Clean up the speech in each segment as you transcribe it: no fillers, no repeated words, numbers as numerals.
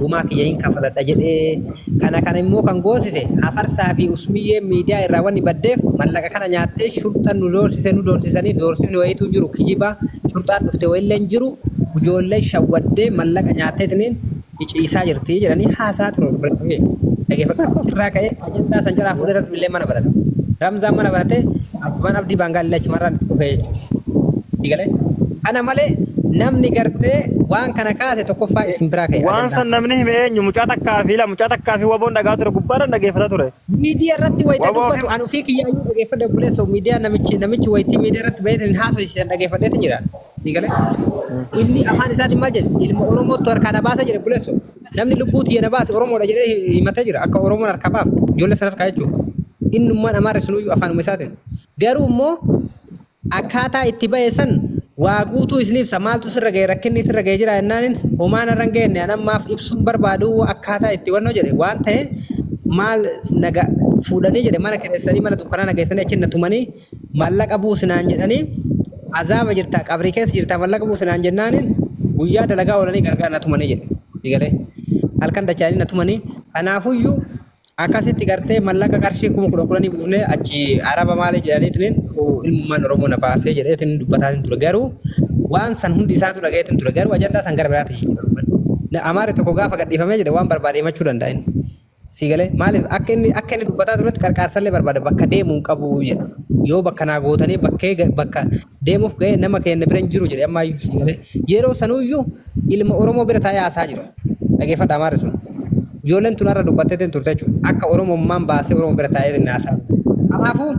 Gumaa kiyya hin kafaladha jedhee kana kana immoo kan goosise hafarsaa fi usmiyyee miidiyaa irraa wanni baddeef mallaqa kana nyaattee shurxan nu doorsise nu doorsisanii doorsifni wayiitu jiru kijiba shurxaan dhufte wayillee hin jiru ijoollee shawwaddee mallaqa nyaatteetiniin iciisaa jirti jedhanii haasaa ture obboleessa dhageeffadhu sirraa ka'ee ajandaa san jalaa fuudhee rasmiillee mana barate Ramzaan mana barate abbaan abdii baangaallee achumarraan itti dhufee jechuudha. Kana malee namni gartee waan kana kaase tokkoffaa isin biraa ka'e. Waan san namni hime eenyu mucaa takkaa fi la mucaa takkaa fi waboon dhagaa ture gubbaadhaan dhageeffataa ture. Miidiyaa irratti wayita Waboo dubbatu fi an ofii kiyyaayyuu dhageeffadhe obboleessoo miidiyaa namichi namichi wayitii miidiyaa irratti baheetiin haasofsiisan dhageeffadheetu jira. Ni galee? Inni afaan isaatiin maal jedhe ilma Oromootu harkaa na baasa jedhe obboleessoo. Namni lubbuu tiyya na baase Oromoodha jedhee himatee jira akka Oromoon harkaa baaftu ijoollee sana harkaa jechuudha. Innummaan Amaarri sunuyyuu afaanuma isaatiin. Garuu immoo akkaataa itti bahe san waa guutuu isin ibsa maaltu sirra ga'e rakkinni sirra ga'e jira jennaanin homaan irra hin geenye an ammaaf ibsuun barbaadu akkaataa itti wannoo jedhe waan ta'e maal naga fuudhanii jedhe mana kireessanii mana dukkanaa nageessanii achi na tumanii maallaqa buusinaan jedhanii azaaba jirta qabrii keessa jirta maallaqa buusinaan jennaanin guyyaa dalagaa oolanii gargaar na tumanii jedhe digalee halkan dachaanii na tumanii kanaafuyyuu akkasitti gartee mallaqa qarshii 10,000 buufnee achi araba maali jedhaniitiin ilmummaan Oromoo na baasee jedheetiin dubbataatiin ture garuu waan san hundi isaatu dhagayeetiin ture garuu ajandaa san gara biraatti jijjiirame. Amaarri tokko gaafa gadhiifamee jedhe waan barbaade himachuu danda'a inni. Sii galee maaliif akka inni dubbataa turetti qarqaarsallee barbaada bakka deemuu hin qabu jedha. Yoo bakka naa gootanii bakkee bakka deemuuf ga'e nama keenya bira hin jiru jedhe ammaayyuu sii galee yeroo sanuyyuu ilma Oromoo bira taa'ee haasaa jira. Dhageeffadha Amaarri sun. Ijoolleen tun har'a dubbatteetiin turte jechuudha. Akka Oromummaan baasee Oromoo bira taa'ee haasaa. Kanaafuu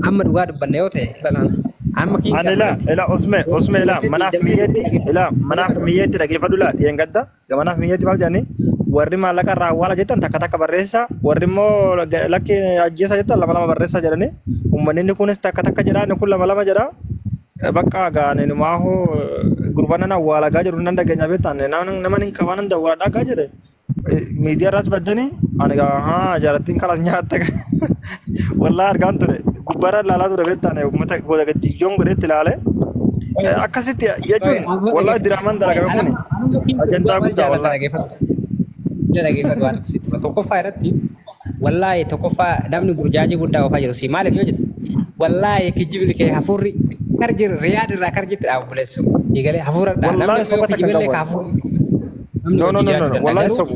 amma dhugaa dubbanne yoo ta'e ilalaan amma Ani ila ila Usme Usme ila manaaf miyyeetti ila manaaf miyyeetti dhageeffadhu ila dhiyeengadda manaaf miyyeetti maal jedhanii warri maallaqa irraa awwaala jettan takka takka barreessaa warri immoo lakki ajjeesaa jettan lama lama barreessaa jedhanii uummanni inni kunis takka takka jedhaa inni kun lama lama jedhaa bakka gaani numaahoo gurbaan nan awwaala gaa jedhu nan dhageenya beektan nama hin qabaa nan dawwaladhaa gaa jedhe miidiyaa irraas baddanii ani gaa haa jaalattiin kalas nyaatte wallaahi argaan ture gubbaarra ilaalaa ture beektan uummata goda gajjiyyoon godhetti ilaale akkasitti jechuun wallaahi diraamaan dalagame kuni ajandaa guddaa wallaahi. Tokkoffaa irratti wallaahi tokkoffaa namni burjaajii guddaa oofaa jiru si maaliif yoo jettu wallaahi kijibni kee hafuurri karjir riyaad irraa karjitti dha obboleessu eegalee hafuura dha Wallaahi namni soba yoo takka hin kijibillee qabu. ka hafuurri namni No no wajji no no jiraachuu no danda'a wallaahi garuu sobu.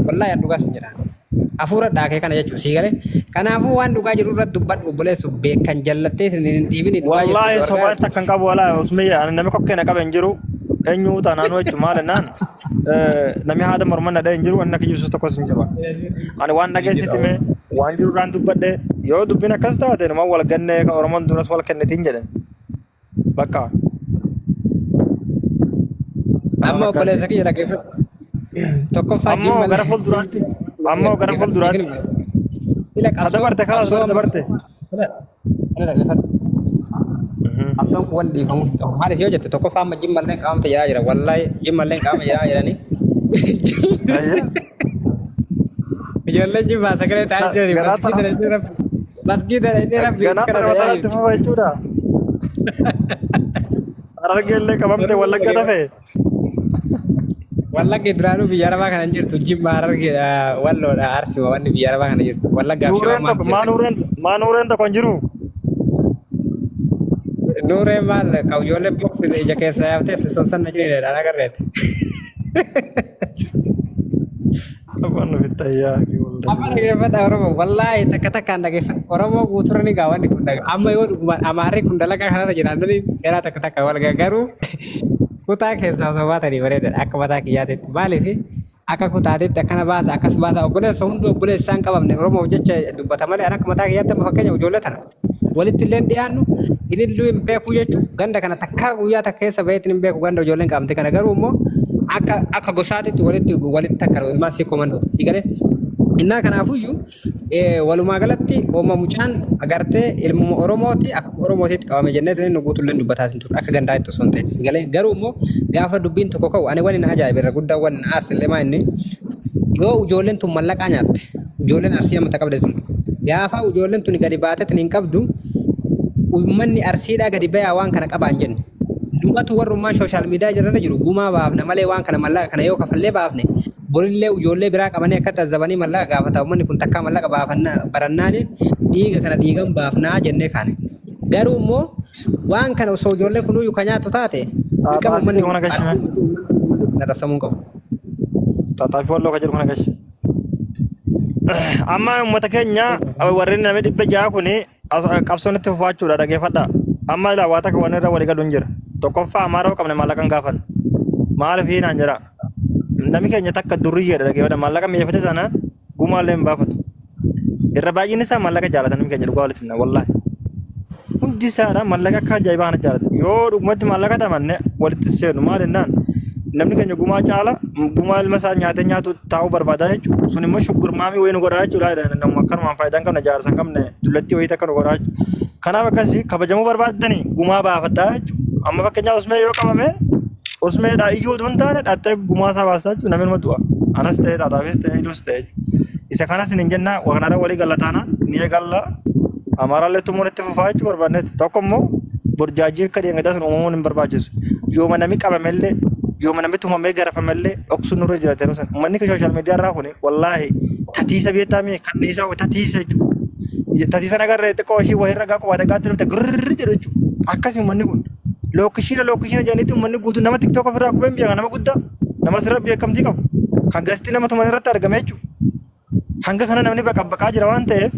wallaahi an dhugaa sin jedha hafuura dhaakee kana jechuun sii galee kanaafuu waan dhugaa jiru irratti dubbadhu obboleessu beekan jallattee sin hin dhiibini dhugaa jirtu Wallaahi yoo argaa sobaan takka hin qabu wallaahi Usmiyya ani namni kokkee na qabe hin jiru eenyu taanaanuu jechuun maal jennaan namni haada morman na dha'e hin jiru wanni akka jibsu tokkos hin jiru. Ani waan dhageessitti hime waan jiru irraan dubbadhe yoo dubbiin akkas taate numa wal gannee ka Oromoon duras wal kennitiin jedhan bakka kanaan amma akkasi. obboleessa kiyya dhaggeeffadhu tokkoffaa Ammoo jimma gara fuulduraatti ammoo gara fuulduraatti ila ta qabsoo dabarte kalas qabsoo bar dabarte. ila dhaggeeffadhu qabsoon kun wal dhiifamuuf ta'u maaliif yoo jette tokkoffaa amma jimmalleen qaamta jedhaa jira wallaahi jimmalleen qaama jedhaa jiranii Ayyee. ijoolleen jimmaa sagalee ta'aa jiranii Ganaa masgiida tana dhaqee rabbi masgiida dhaqee rabbi ganaa kana tana ta'aa mataa jirti. fufa jechuudha. Harargee illee qabamte wallagga tafe. Wallaggi duraanuu biyya arabaa kana hin jirtu jimma harargeedha walloodha arsima wanni biyya arabaa kana jirtu wallaggaa fi Nuureen shawaa tokko maaltu maa jira. nuureen maa nuureen tokko hin jiru. Nuuree maal qabu ijoollee boksite ija keessa yaaftee sonsan na jireedha dhaan agarreeti. Afaan nu bittayyaa fi Amma wallaahi. dhageeffadha Oromoo wallaahi takka takkaan dhageeffadha Oromoo guuturra ni gaa wanni kun dhaga amma yoo dhugumaan Amaarri kun dalagaa kanarra jiraatanii garaa takka takka wal garuu kutaa keessaa osoo baatanii bareedaadha akka mataa kiyyaatitti maaliif akka kutaatitti akkana baasa akkas baasa obboleessa hunduu obboleessa isaan qabamne Oromoof jecha dubbata malee an akka mataa kiyyaatti amma fakkeenya ijoollee tana walitti illee dhiyaannu inilluu hin beeku jechuun ganda kana takkaa guyyaa takka keessa baheetiin hin beeku ganda ijoolleen qabamte kana garuu immoo akka akka gosaatitti walitti walitti takka ilmaan sii komandoo sii galee innaa kanaafuyyuu walumaa galatti ooma mucaan agartee ilmuma Oromooti akka Oromootitti qabame jennee tuni nu guutuullee dubbataa hin turre akka gandaatti osoo hin ta'in sii galee garuu immoo gaafa dubbiin tokko ka'u ani wani na ajaa'ibe irra guddaa wani na aarsillee maa inni yoo ijoolleen tun mallaqaa nyaatte ijoolleen arsii amma qabde tun gaafa ijoolleen tun gadi baateetiin hin qabdu uummanni arsiidhaa gadi bayaa waan kana qabaan jenne Numatu warrummaa social media jirarra jiru gumaa baafna malee waan kana mallaqa kana yoo kafallee baafne borillee ijoollee biraa qabanii akka tazzabanii mallaqa gaafata uummanni kun takkaa mallaqa baafannaa barannaani dhiiga kana dhiigan baafnaa jennee kaane. Garuu immoo waan kana osoo ijoollee kunuyyuu kan nyaatu taate dirqama uummanni Xaaxaa kana gashime. Arrabsamuu hin qabu. Xaaxaa fi walloo kan jedhu kana gashi. Amma uummata keenya warreen namni 600 kuni qabsoon itti fufaachuudha dhageeffadha. Amma ilaa waa takka waan irra walii galuun jira. Tokkoffaa Amaara qabne maallaqa hin gaafannu. Maaliif hiinaan jira? Namni keenya takka durriyyeedha dhageeffadha. Maallaqa mi'eeffate sana gumaallee hin baafatu. Irra baay'een isaa maallaqa jaalata namni keenya dhugaa walitti himna wallaahi. Hundi isaadha maallaqa akka ajaa'ibaa kana jaalatu. Yoo dhugumatti maallaqa tamanne walitti seenu maal jennaan namni keenya gumaa caala gumaa ilma isaa nyaatee nyaatu taa'uu barbaada jechuudha. Sun immoo shuggurmaamii wayii nu godhaa jechuudha. Namni akkanumaan faayidaa hin qabne jaarsa hin qabne dullattii wayii takka nu godhaa jechuudha. Kanaaf akkasii kabajamuu barbaaddanii gumaa baafadhaa jechuudha. Amma fakkeenyaaf Usmee yoo qabame Usmeedha iyyuu utuu hin taane dhattee gumaa isaa baastaa jechuudha namni nama du'a. Anas ta'e xaaxaafis ta'e iluus ta'e jechuudha. Isa kanas hin jennaa kanarra walii gallataana ni eegalla. Amaaraallee tumuun itti fufaa jechuu barbaannetti. Tokko immoo burjaajii akka dheengaddaa sun uumamuun hin barbaachisu. Yooma namni qabamellee yooma namni tumamee garafamellee dhoksuun nurra jira yeroo sana. Uummanni social media irraa kuni wallaahi tatiisa beektaa mii kanniisaa tatiisa jechuudha. Tatiisa nagarree xiqqoo ishii wayirra gaa qubaate gaatti dhufte girrrr jedhu jechuudha. Akkasii uummanni kun lookishiina lookishiina jedhaniitti uummanni guutuu nama TikTok ofirraa qubeen biyya nama guddaa nama sirra beekamtii qabu kan gastii nama tuman irratti argame jechuudha. Hanga kana namni baqa baqaa jira waan ta'eef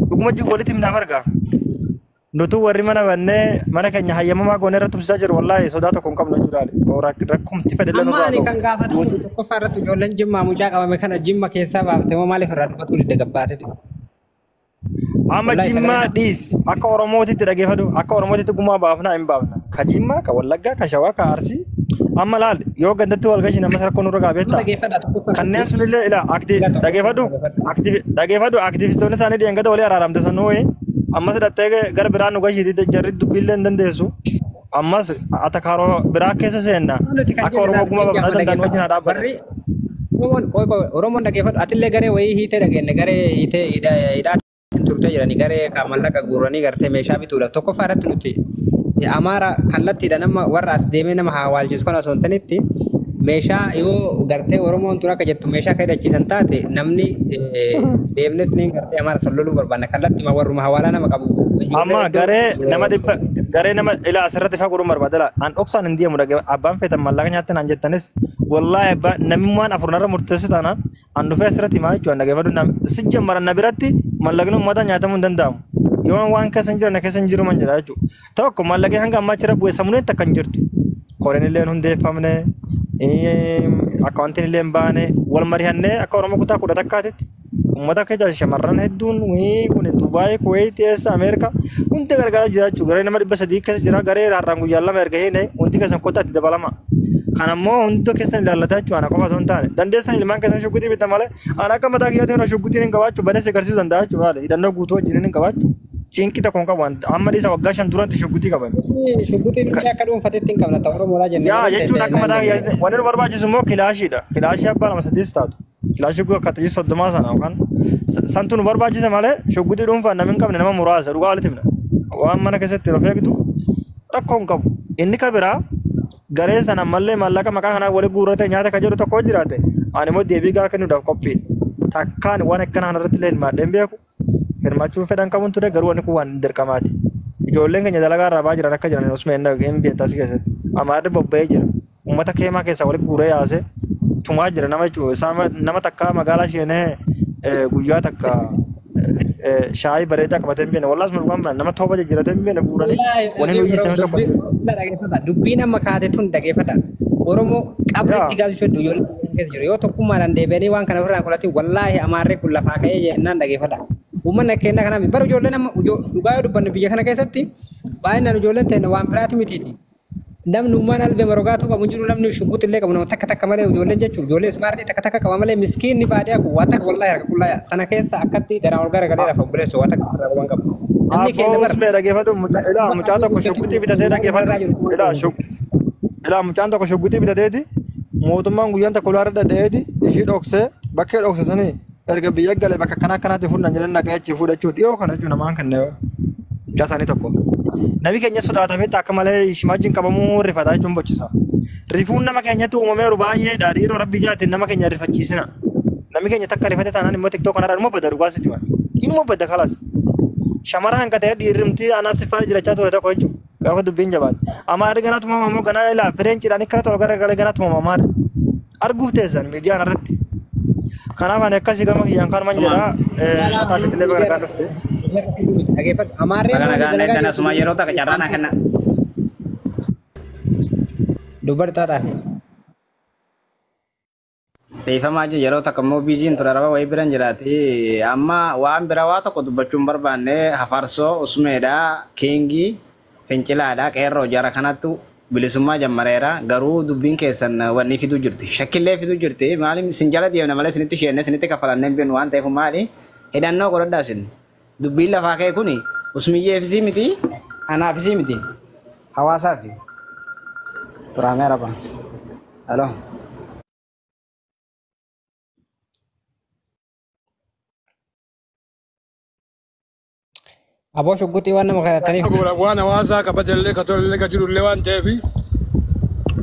dhuguma walitti himnaaf argaa. Nutu warri mana bannee mana keenya hayyamamaa goonee irratti tumsisaa jiru wallaahi sodaa tokko hin qabnu jechuudha. Rakkumti fedhe Amma ani kan gaafatamu tokkoffaa irratti ijoolleen Jimmaa mucaa qabame kana Jimma keessaa baafte moo maaliif irraa dubbatu didde gabbaateeti? Amma Jimmaa dhiis akka Oromootitti dhageeffadhu akka Oromootitti gumaa baafnaa hin baafna. Ka Jimmaa, ka Wallaggaa, ka Shawaa, ka Arsii. Amma laal yoo gandatti wal gashi nama rakkoo nurra gaa beektaa? Kanneen sunillee ilaa dhageeffadhu dhageeffadhu aktivistoonni isaanii deengata walii araaramte sanuu ammas hidhattee gara biraan nu gashiiti jarri dubbiillee hin dandeessu. Ammas atakaaroo biraa keessa seenna akka Oromoo gumaa baafnaa danda'an wajjin haa dhaabbatan. Oromoon dhageeffadhu atillee garee wayii hiitee dhageenne garee hiitee hidhaa turtee jiranii garee kan mallaqa guuranii gartee meeshaa bituudha. Tokkoffaa irratti nuti Amaara kallattiidha nama warra as deemee nama hawaalchisu kana osoo hin ta'initti meeshaa yoo gartee Oromoon tun akka jettu meeshaa akka hidhachiisan taate namni deemnee tuniin gartee Amaara san loluu barbaanna kallattima warruma hawaalaa nama qabu. Amma garee nama dhibba garee nama ilaa asirratti faa godhuun barbaada laa an dhoksaan hin deemu dhagee abbaan feetan mallaqa nyaatti naan jettanis wallaahi abbaan namummaan afurnarra murteessi taanaan an dhufee asirratti himaa jechuudha dhageeffadhu si jammara na biratti mallaqni uummataa nyaatamuu hin danda'amu. Yoo waan keessa hin jiran keessa hin jiru man jira jechuudha. Tokko mallaqee hanga ammaa achirra bu'e sammuun takka hin jirtu. Koreen illee hin hundeeffamne akkaawuntiin illee hin baane wal mari'annee akka Oromoo kutaa kudha takkaatitti uummata akka ijaaru shamarran hedduun kun Dubaay, Kuwait, eessa Ameerikaa hundi gargaraa jira jechuudha. Garee nama 300 keessa jira garee har'aan guyyaa lama erga hiine hundi keessan kottaa itti dabalama. Kan ammoo hundi keessan ilaallataa jechuudha ana qofa osoo hin taane. Dandeessan ilmaan keessan shugguxii bitta malee ana akka mataa kiyyaatti shugguxiin hin qabaachuu banee si agarsiisuu danda'a jechuudha. Hidhannoo guutuu wajjin hin qabaachuu. Cinqii tokko hin qabu amma dhiisa waggaa 5 duratti shugguxii qaban. Shugguxii nuti akka dhuunfatetti hin qabna ta'u Oromoodhaa jennee. Yaa jechuun akka mataa kiyyaatti wanni nu barbaachisu immoo kilaashiidha. Kilaashii abbaa 2 3 taatu. Kilaashii akka xiyyi 30 sana yookaan santu nu barbaachisa malee shugguxii dhuunfaan namni hin qabne nama muraasa dhugaa walitti himna. Waan mana keessatti of eegdu rakkoo hin qabu. Inni ka biraa garee sana ammallee maallaqa maqaa kanaa walii guurrate nyaata ka jedhu tokko jiraate ani immoo deebii gaa kennuudhaaf qophiidha. Takkaan waan akkana kanarratti illee hirmaadhee hin beeku. Hirmaachuu fedhan qabuun ture garuu wanni kun waan dirqamaati. Ijoolleen keenya dalagaa irraa ba'aa jiran akka jiran osuma hin beektaa si keessatti. Amaarri bobba'ee jira. Uummata keemaa keessaa walitti guuree yaasee tumaa jira nama jechuudha. Nama takka magaalaa isheenee guyyaa takka shaayii bareedaa qabatee hin beekne. Wallaas mul'umaan nama tooba jijjiiratee hin beekne guuranii wanni nuyi nama tokko. Dubbiin amma kaate tun dhageeffadha. Oromoo qabritti galchuu ijoollee keessa jiru. Yoo tokkummaadhaan deebi'anii waan kana ofirraa qolatti wallaahi amaarri kun lafaa ka'ee jennaan dhageeffadha. Uummanni keenya kanaaf bara ijoolleen amma dhugaa yoo dubbanne biyya kana keessatti baay'inaan ijoolleen ta'e waan biraati mitiiti. Namni uumaan albee marogaatuu qabu jiru namni shugguutti illee qabu nama takka takka malee ijoolleen jechuun ijoollee ismaartii takka takka qaba malee miskiinni baadiyyaa kun waa takka wallaahi harka qullaa sana keessa akkatti garaan ol garagalee lafa buleessu waa takka irraa qaban qabu. Namni keenya bara. Abbaa dhageeffadhu ilaa mucaa tokko shugguutii bitatee dhageeffadhu ilaa mucaan tokko shugguutii bitateeti mootummaan guyyaan tokko ulaarra dhadha'eeti ishii dhoksee bakkee dhokse sanii erga biyya gale bakka akkana akkanaatti fuudhan jedhan dhaqee achi fuudhachuu dhiyoo kana jechuun namaan kan mucaa isaanii tokko. Namni keenya sodaatamee akka malee shimaajjiin qabamuu rifataa jechuun bochisa. Rifuun nama keenyatti uumameeru baay'eedha. Dhiiroo rabbi jaatiin nama keenya rifachiisina. Namni keenya takka rifate taanaan immoo TikTok kanarraa inuma badda dhugaa sitti hima. Inuma badda kalaas. Shamara hanga ta'e dhiirrimti anaa siffaa jiraachaa ture tokko jechuudha. Gaafa dubbiin jabaate. Amaarri ganaa tumama immoo ganaa ilaa fireenchiidhaan akkana tola gara galee ganaa tumama amaarri. Arguuf teessan miidiyaan irratti. Kanaaf ani akkasii gama kiyyaan kanuman jedha. Mataa keetillee baga nagaan dhufte. Dhageeffadhu. Amaarreen Baga maal nagaan dalagaa dheedhan jirtu asuma yeroo takka carraa naa kenna. Dubartaa taate. Dhiifamaa jee yeroo takka immoo biiziin ture araba wayii biran jiraati. Amma waan bira waa tokko dubbachuun barbaanne hafarsoo usmeedha kiingii fincilaadha qeerroo jara kanattu bilisummaa jammareera garuu dubbiin keessan wanni fiduu jirti shakkillee fiduu jirti maali isin jala deemna malee isinitti sheenne isinitti kafalannee hin beeknu waan ta'eef maali hidhannoo godhadhaa isin dubbiin lafaa ka'e kuni usmiyyeefisii miti anaafisii miti hawaasaaf turaamee araba halo. Aboo shugguxii waan nama kadhataniif. Waan hawaasaa kabajallee ka tolellee ka jirullee waan ta'eef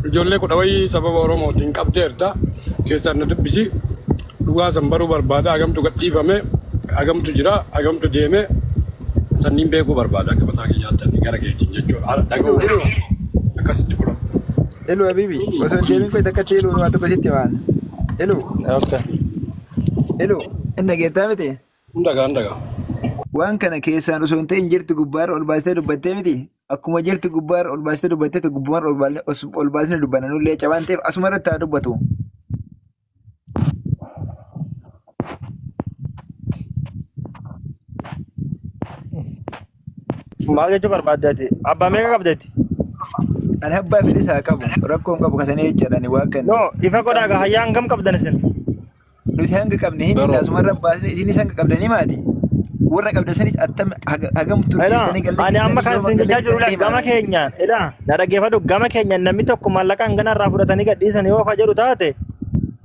ijoollee kudha wayii sababa Oromootiin qabdeerta keessaan na dubbisi dhugaa san baruu barbaada hagamtu gadhiifame hagamtu jira hagamtu deeme sanniin beekuu barbaada akka mataa kiyyaatti gara keetiin jechuudha dhaga'uu akkasitti godhamu. Elu Habibi, osoo hin deemin koo takkatti elu waa tokko sitti waan. Elu, Okay. elu, inni dhageettaa miti? Hundagaa hundagaa. Waan kana keessaan osoo hin ta'in jirti gubbaarra ol baastee dubbattee miti? Akkuma jirti gubbaarra ol baastee dubbattee gubbaarra ol baasnee dubbanna nullee cabaan ta'eef asuma irratti haa dubbatu. Maal jechuu barbaaddeeti? Abbaa meeqa qabdeeti? Ani abbaa fedhis haa qabu rakkoo hin qabu kasanii jechaadha ani waan kana. No, ifa godhaa gaa hayyaan gam qabdan isin? Nuti hanga qabne hin Garuu asuma irra baasne isinis hanga qabdanii maati? Warra qabdan sanis attam hagam Ilaa, tursiistanii ani amma kan gallakkistanii isin yooma jechaa jiru gallakkistanii gama himaa. keenyaan. Ilaa, na dhaggeeffadhu gama keenyaan namni tokko maallaqa hangana irraa fudhatanii gadhiisan yoo ka jedhu taate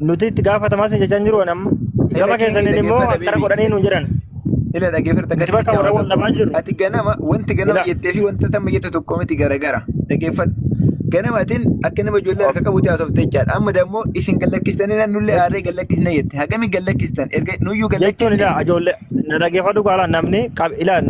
nuti itti gaafatamaa isin jechaa hin jiru ani amma. Ila Gama kingi keessaniin immoo dhaggeeffadha akkana beebi. godhanii nuun jedhan. Ila dhaggeeffadhu Nuti takkatti bakka sitti warra hamaa wal qabu. dhabaa jiru. Ati ganama wanti ganama Ilaa, jettee fi wanta tamma jette tokko miti garagara. Dhaggeeffadhu. Ganama atiin akka nama ijoollee harka qabuutti haasofte jechaadha. Amma dammoo isin gallakkistanii nullee aarree gallakkisne jette. Hagami gallakkistan erga nuyyuu jechuun gallakkisne. ilaa ijoollee na dhaggeeffadhu gaala namni ilaa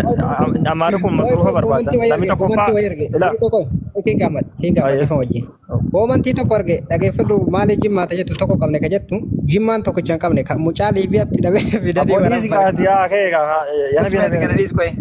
amaarri kun masruufa barbaada. Koomantii wayii Namni arge. tokkoffaa Koomantii wayii arge. ilaa. King Ahmad. King Ahmad Ayyee. ifa wajjin. Koomantii tokko arge dhageeffadhu maali jimmaa ta'e jettu tokko qabne ka jettu jimmaan tokkicha hin qabne ka mucaa Liibiyaatti dhabee fidanii Abboon dhiisi waraabaa. gaati yaa kee gaa yana Usme biyya ati kana biyya. dhiis qo'e.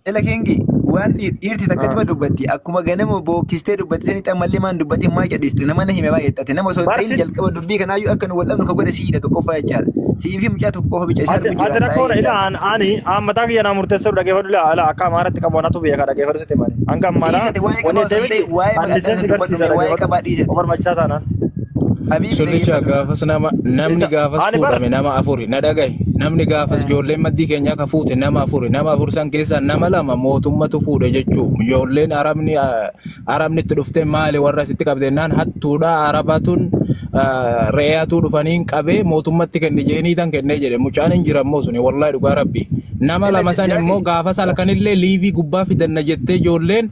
Ila kingi waan dhiirti takkatuma dubbatti akkuma ganama bookkistee dubbatti sanitti ammallee maan dubbatti maa jedhiste nama na hime maa jettate nama osoo hin ta'in Barsi jalqaba dubbii kanaayyuu akka nu wal dhabnu ka godhe siidha tokkoffaa jechaadha. Sii fi mucaa tokko qofa bicha isaan Ati arguu ati jiraan rakkoodha taa'ee ilaa jechaadha. ani aan mataa kiyya naa murteessu dhaggeeffadhu ilaa ilaa akka amaaraatti qabu anatu beeka dhaggeeffadhu sitti mali. Hanga ammaadhaa Dhiisate waa'ee wanni qabaa osoo jettee hin miti ta'in waa'ee maqaa annisee isaa si dubbadhu garsiisa mee waa'ee dhaggeeffadhu. qabaa dhiisate. Of barbaachisaa taanaan. Habiibi Sulisha dhaggeeffadhu. gaafas nama namni Isa gaafas ani bar fuudhame nama afuri na dhagaye namni gaafas ijoolleen maddii keenyaa ka fuute nama afur san keessaa nama lama mootummatu fuudhe jechuu ijoolleen arabni arabni itti dhuftee maali warra asitti qabdennaan hattuudha arabatun re'aatu dhufaniin qabee mootummatti kenne jeenii tan kennee jedhe mucaan hin jiran suni wallahi dhugaa rabbi nama Ila lama san immoo jaaki gaafas halkanillee liivii gubbaa fidanna jettee ijoolleen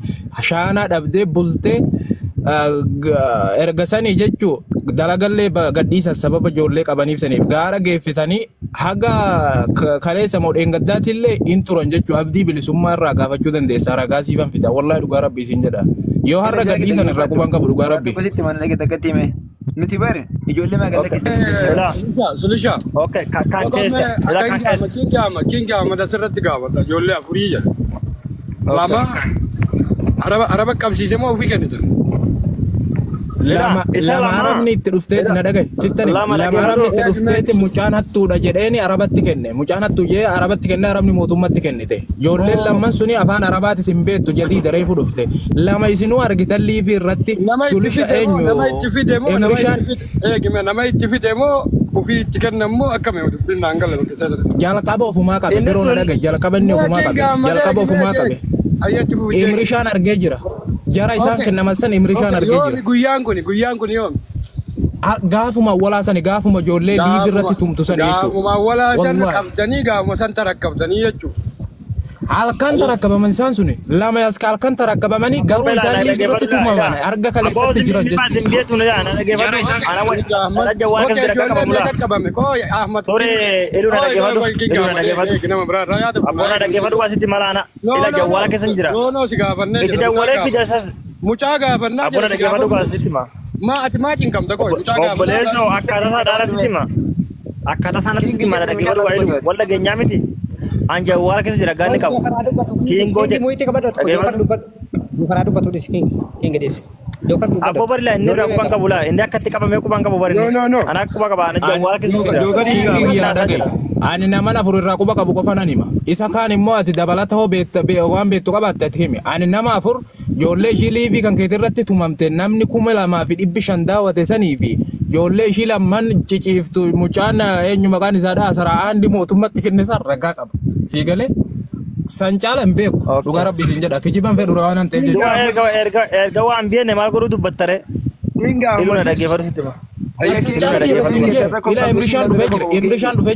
shaanaa dhabdee bultee erga sanii jechuu dalagallee gadhiisan sababa ijoollee qabaniif saniif gaara geeffitanii haga kaleessa moo dheengaddaatillee in turan jechuu abdii bilisummaa irraa gaafachuu dandeessa ragaa siifan fida wallahi dhugaa rabbi isin jedha yoo ila har'a jaaki gadhiisan irraa dhaggeeffadhu. quban qabu dhugaa Waa rabbi. tokko sitti mana dhage takkatti hime. Nuti bari ijoollee maa okay gallakkistanii jechaadha. ilaa Sulisha. okay kan keessa ilaa kan keessa Kingaama kingaama asirratti gaafadha ijoollee afurii jedha. okay Lama araba qabsiise moo ofii kennitan? ilaa Lama isa lama lama arabni itti dhufteeti ilaa na dhagaye sittani lama lama arabni dhaggeeffadhu itti dhufteeti mucaan hattuudha jedheeni arabatti kenne mucaan hattuu jee arabatti kenne arabni mootummatti kennite ijoolleen lamman suni afaan arabaatis hin beektu jedhii dareefu dhufte lama isinuu argitan liivii irratti Nama itti sulisha fide moo eenyu nama itti fide moo nama emrishaan itti fide eegime nama itti fide moo ofii itti kenna moo akkami dubbiin naan galle bakka isaa ture. jalqaba ofumaa qabe inni biroo na sun dhagaye jalqaba inni Mee ofumaa qabe kingaama jalqaba eegime ofumaa qabe eegi. Ayyatti fufi jeegi. imrishaan argee jira jara isaan Okay. kennaman san imrishaan Okay argee yoomi jira guyyaan kun yoomi. Gaafuma walaa sani gaafuma ijoollee liivii Gaafuma irratti tumtu sani jechuudha gaafuma walaa san wallahi. qabdanii gaafuma san tarakkabdanii jechuudha. Halkan tarakkabaman isaan suni lama as halkan tarakkabamanii garuu isaan liivii irratti tumaman arga kaleessatti jiran jechuudha. Okay, ijoollee meeqa qabame? Koo Ahmad. Tore, elu na dhaggeeffadhu. Elu na dhaggeeffadhu. Nama biraa irraa yaada. Abboon na dhaggeeffadhu waa sitti mala ana. Ila jawwaala keessa hin jira. No, no, si gaafannee Itti dawwalee fida isas. Mucaa gaafannaa Abboon na dhaggeeffadhu waa sitti ma. Ma ati maa cinqamta koo mucaa gaafannaa. Obboleessoo akkaataa isaa dhaala sitti ma. Akkaataa isaa natti sitti ma na dhaggeeffadhu waa elu. Wal dhageenyaa miti. An jawwaala keessa jira gaanni qabu. Kiingoo jedhu. Karaa dubbatu dhisi kiingi dhisi. Abboo bari laa inni irraa quban qabu laa inni akkatti qabamee quban qabu bari. No, no, no. Ana quba qaba ana jawwaala keessa jira. Kiingii yaa dhagaye. Ani nama afur irraa quba qabu qofa nan hima. Isa kaan immoo ati dabalata hoo waan beektu qabaatte ati himi. Ani nama afur ijoollee ishii liivii kan keetii irratti tumamte namni 2500 daawwate sanii fi ijoollee ishii lamman ciciiftu mucaan eenyu maqaan isaadha asaraa aandi mootummatti kenne san ragaa qaba. Sii galee san caala hin beeku. Dhugaa rabbi siin jedha kijiban fedhu waan an ta'eef Duba jechuudha. erga erga erga waan beekne maal godhuu dubbattare. Kinga Iluu na dhaggeeffadhu sitti ma. San caala hin beeku. Ila Imrishaan dhufee jira. Imrishaan dhufee